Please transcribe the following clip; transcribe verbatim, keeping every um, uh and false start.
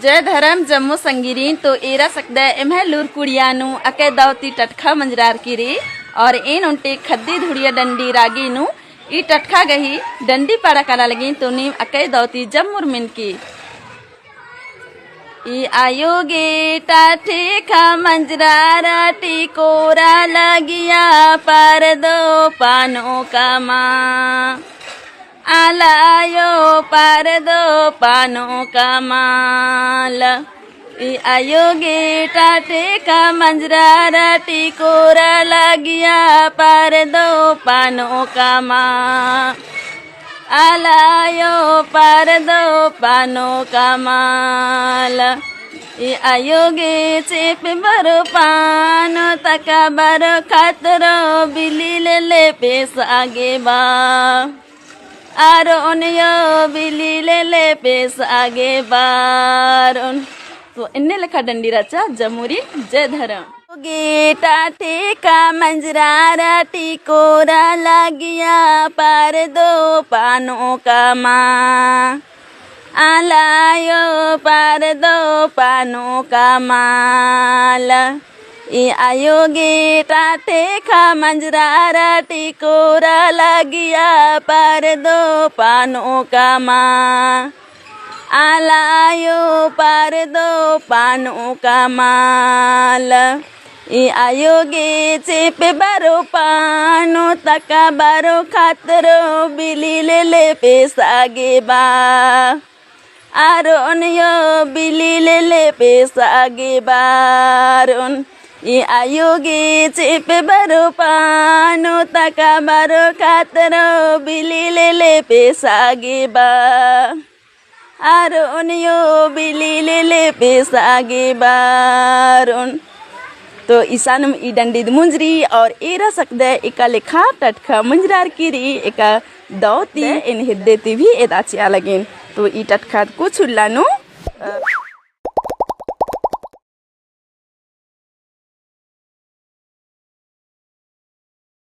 जय धरम जम्मो संगीरिन। तो एरा सकदय एम्है लूर कुड़िया नू अकय दौ ती टटखा मंजरारकी रई और एन ओन्टे खद्दी धुड़िया डंडी रागी नू ई टटखा गही डंडी पाड़ा काला लगिन। तो नीम अकय दौ ती जम्मुर मेनकी। ई आयो गे टटखा मंजरारा टिकोरा लगिया परदो पानो कमा। आला आयो परदो पानो कमाल। ई आयो गे टटखा मंजरारा टिकोरा लगिया परदो पानो कमा। आला आयो परदो पानो कमाल। ई आयो गे चेंप बरो पानो तका बरो खतरो बिल्ली लेले पेस आगे बा। आरो ओनियो बिल्ली लेले पेस आगे बा आरो ओन। तो एन्ने लेखा डंडी रहचा जम्मुरी। जय धरम। गे टटखा मंजरारा टिकोरा लगिया परदो पानो कमा। आला आयो परदो पानो कमाल। ई आयो गे टटखा मंजरारा टिकोरा लगिया परदो पानो कमा। आला आयो परदो पानो कमाल। ई आयो गे चेंप बरो पानो तका बरो खतरो बिल्ली लेले पेस आगे बा। आरो ओनियो बिल्ली लेले पेस आगे बा आरो ओन। ई आयो गे चेंप बरो पानो तका बरो खतरो बिल्ली लेले पेस आगे बा। आरो ओनियो बिल्ली लेले पेस आगे बा आरो ओन। तो इसानम ई डंडीद मुंजरी और एरा सकदय एका लेखा टटखा मंजरारकी रई एका दौ ती एन हेद्दे ती भी एदा चिआ लगिन। तो ई टटखाद कुछ उल्ला नू